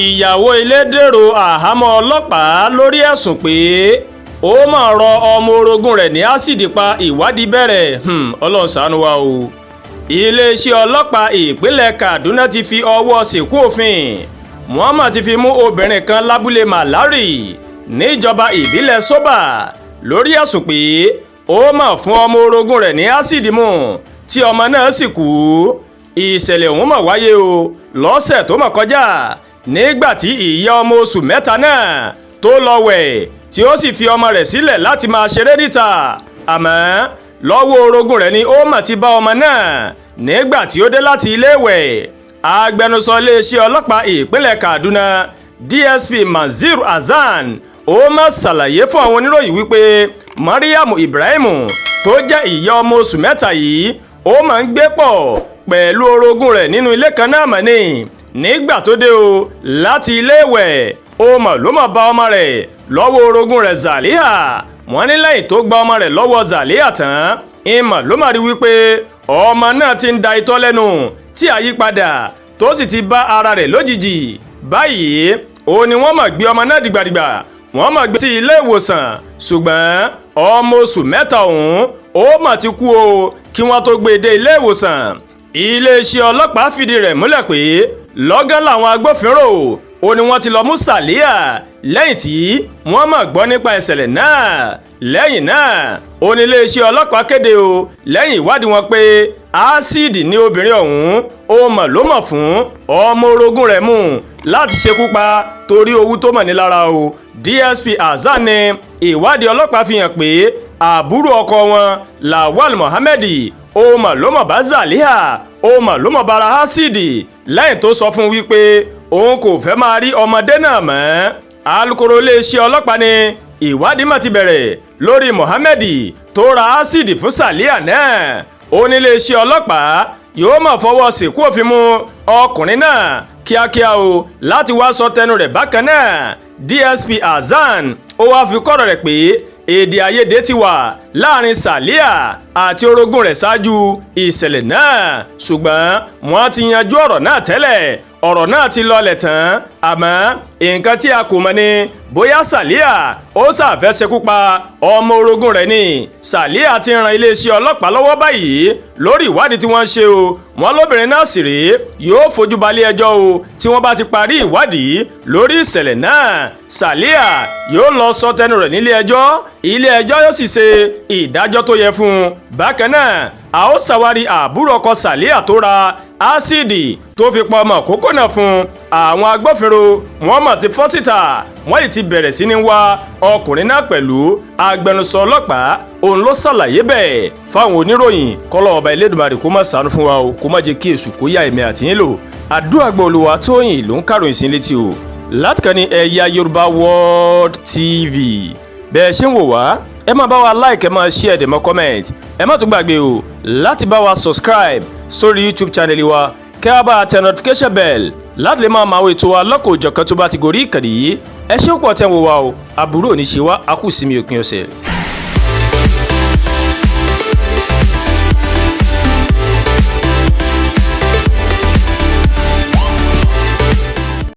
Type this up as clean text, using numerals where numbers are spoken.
Ìyàwó ilé dèrò àhámọ́ ọlọ́pàá lórí ẹ̀sùn pé ó máa rọ ọmọ orogún rẹ̀ ní ásíìdì pa. Ìwádìí bẹ̀rẹ̀. Ọlọ́run ṣàánú wa o. Iléeṣẹ́ ọlọ́pàá ìpínlẹ̀ Kaduna ti fi ọwọ́ ṣìnkún òfin Muhammad ti fi mú obìnrin kan lábúlé Malari níjọba ìbílẹ̀ Soba lórí ẹ̀sùn pé ó máa fún ọmọ orogún rẹ̀ ní ásíìdì mu tí ọmọ náà sì kú. Ìṣẹ̀lẹ̀ ọ̀hún mà wáyé o lọ́sẹ̀ tó mọ̀ kọjá, nígbà tí ìyá ọmọ oṣù 3 náà tó lọ wẹ̀, tí ó sì fi ọmọ rẹ̀ sílẹ̀ láti máa ṣeré níta. Àmọ́ lọ́wọ́ orogún rẹ̀ ni ó mà ti bá ọmọ náà nígbà tí ó dé láti iléèwẹ̀. Agbẹnusọ iléeṣẹ́ ọlọ́pàá ìpínlẹ̀ Kaduna, DSP Manzir Hasan, ó má ṣàlàyé fún àwọn oníròyìn wípé Mariam Ibrahim tó jẹ́ ìyá ọmọ oṣù 3 yìí, ó máa ń gbé pọ̀ pẹ̀lú orogún rẹ̀ nínú ilé kan náà mọ̀ ní. Nígbà tó dé o láti iléèwẹ̀, ó mọ̀ ló mọ̀ bá ọmọ rẹ̀ lọ́wọ́ orogún rẹ̀ Zaliha. Wọ́n ní lẹ́yìn tó gba ọmọ rẹ̀ lọ́wọ́ Zaliha tán, ìmọ̀ ló mà rí wípé ọmọ náà ti ń da itọ́ lẹ́nu tí àyípadà tó sì ti bá ara rẹ̀ lójijì. Báyìí ó ní wọ́n mọ̀ gbé ọmọ náà dìgbàdìgbà, wọ́n mọ̀ gbé sí ilé ìwòsàn, ṣùgbọ́n ọmọ oṣù 3 ọ̀hún ó mà ti kú o kí wọ́n tó gbé e dé ilé ìwòsàn. Iléeṣẹ́ ọlọ́pàá fìdí rẹ̀ múlẹ̀ pé lọ́gán làwọn agbófinró ó ní wọ́n ti lọ mú Sàlíà lẹ́yìn tí wọ́n mọ̀ gbọ́ nípa ìṣẹ̀lẹ̀ náà. Lẹ́yìn náà ó ní iléeṣẹ́ ọlọ́pàá kéde o lẹ́yìn ìwádìí wọn pé ásíìdì ní obìnrin ọ̀hún ó mọ̀ ló mọ̀ fún ọmọ orogún rẹ̀ mú láti ṣekú pa torí owú tó mọ̀ ní lára o. DSP Hasan ní ìwádìí ọlọ́pàá fi hàn pé àbúrò ọkọ wọn, Lawal Mohammed, ó mọ̀ ló mọ̀ bá Zaliha, ó mọ̀ ló mọ̀ bara ásíìdì lẹ́yìn tó sọ fún wípé òun kò fẹ́ máa rí ọmọdé náà mọ́. Alūkkóró iléeṣẹ́ ọlọ́pàá ní ìwádìí mà ti bẹ̀rẹ̀ lórí Mohammed tó ra ásíìdì fún Sàlíà náà. Ó ní iléeṣẹ́ ọlọ́pàá yóò máa fọwọ́ ṣìnkún òfin mú ọkùnrin náà kíákíá o láti wá sọ tẹnu rẹ̀. Bákan náà, DSP Hasan ó wáá fi kọ́rọ̀ rẹ̀ pé èdè àìyedè ti wà láàrin Sàlíà àti orogún rẹ̀ ṣáájú ìṣẹ̀lẹ̀ náà, ṣùgbọ́n wọ́n ti yanjú ọ̀rọ̀ náà tẹ́lẹ̀, ọ̀rọ̀ náà ti lọlẹ̀ tán. Àmọ́ nǹkan tí a kò mọ̀ ni bóyá Sàlíà ó ṣàfẹ́ ṣekú pa ọmọ orogún rẹ̀ ni. Sàlíà ti ran iléeṣẹ́ ọlọ́pàá lọ́wọ́ báyìí lórí ìwádìí tí wọ́n ń ṣe o. Wọ́n lóbìnrin náà sì rèé yóò fojú balẹ̀ ẹjọ́ o tí wọ́n bá ti parí ìwádìí lórí ìṣẹ̀lẹ̀ náà. Sàlíà yóò lọ sọ tẹnu rẹ̀ nílé ẹjọ́, ilé ẹjọ́ yóò sì ṣe ìdájọ́ tó yẹ fún un. Bákan náà, a ó ṣàwárí àbúrò ọkọ Sàlíà tó ra ásíìdì tó fi pa ọmọ kókó náà fún àwọn agbófinró. Wọ́n mọ̀ ti fọ́ síta, wọ́n yìí ti bẹ̀rẹ̀ sí ní wá ọkùnrin náà pẹ̀lú. Agbẹnusọ ọlọ́pàá òun ló ṣàlàyé bẹ́ẹ̀ fáwọn oníròyìn. Kọ́lọ́ ọba Elédùmarè kó má ṣàánú fún wa o, kó má jẹ́ kí èṣù kó yá èmi àtìyín lò. Àdúrà gbọ́. Olúwa Tóyìn ló ń kàròyìn sí létí o látìkànnì Ẹ̀yà Yorùbá World TV. Bẹ́ẹ̀ ṣe ń wò wá, ẹ máa bá wa like, ẹ máa share, dẹ̀ mọ́ comment. Ẹ má tún gbàgbé o láti bá wa subscribe sórí YouTube channel wa, kẹ́ ẹ bá tẹ notification bell láti lè máa máa wo ètò wa lọ́kọ̀ òjọ̀kan tó bá ti gorí ìkànnì yìí. Ẹ ṣé púpọ̀ tẹ́ ń wò wá o. Àbúrò ò ní ṣe wá. A kù sí mi òpin ọ̀sẹ̀.